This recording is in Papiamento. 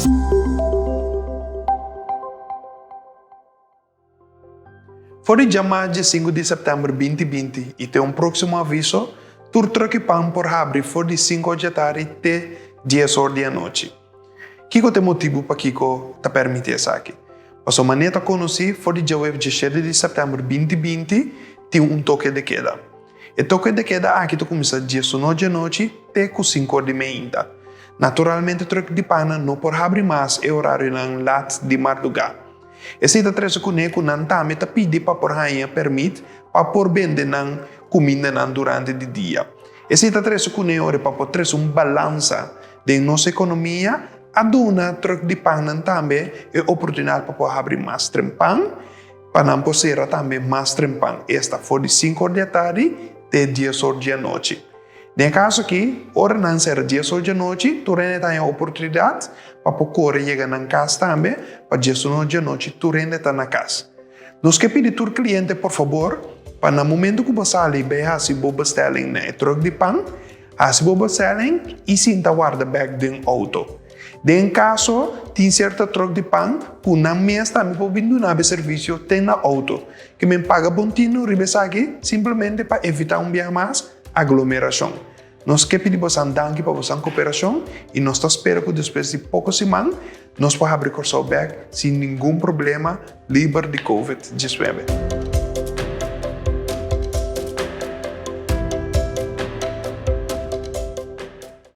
For di djamá dje sinku di sèptèmber 2020 i te un próksimo aviso, tur trùk i pan por habri for di sinku or djatardi te dies or di anochi. Kiko ta e motibu pakiko ta pèrmití esaki? Pasobra manera ta konosí, for di djawev djeshete di sèptèmber 2020 tin un toke de keda. E toke de keda aki ta kuminsá diesuno djanochi te ku sinku or di meinta. Naturalmente trùk di pannan no por habri mas e orarionan lat di mardugá. Esei ta trese kuné ku nan tambe ta pidi pa por haña pèrmit pa por bende nan kumindanan durante di dia. Esei ta trese kuné ora pa por trese un balansa den nos ekonomia, a duna trùk di pannan tambe e oportunidat pa por habri mas trempan, pa nan por sera tambe mas trempan, esta for di sinku or di atardi te dies or di anochi. Den e kaso aki, ora nan sera dies or di anochi, tur hende ta haña oportunidat pa por kore yega nan kas tambe, pa 11 or di anochi tur hende ta na kas. Nos ke pidi tur kliente por fabor pa na momento ku bo sali bai hasi bo bestelling na e trùk di pan, hasi bo bestelling i sinta warda bèk den outo. Den kaso tin sierto trùk di pan ku nan mes tambe por bin duna bo e servisio te na outo. Ke men paga bon tinu riba esaki simplemente pa evitá un biaha mas aglomerashon. Nos ke pidi bosan danki pa bosan koperashon i nos ta spera ku despues di poko siman nos por habri Kòrsou bèk sin ningun problema liber di covid 19.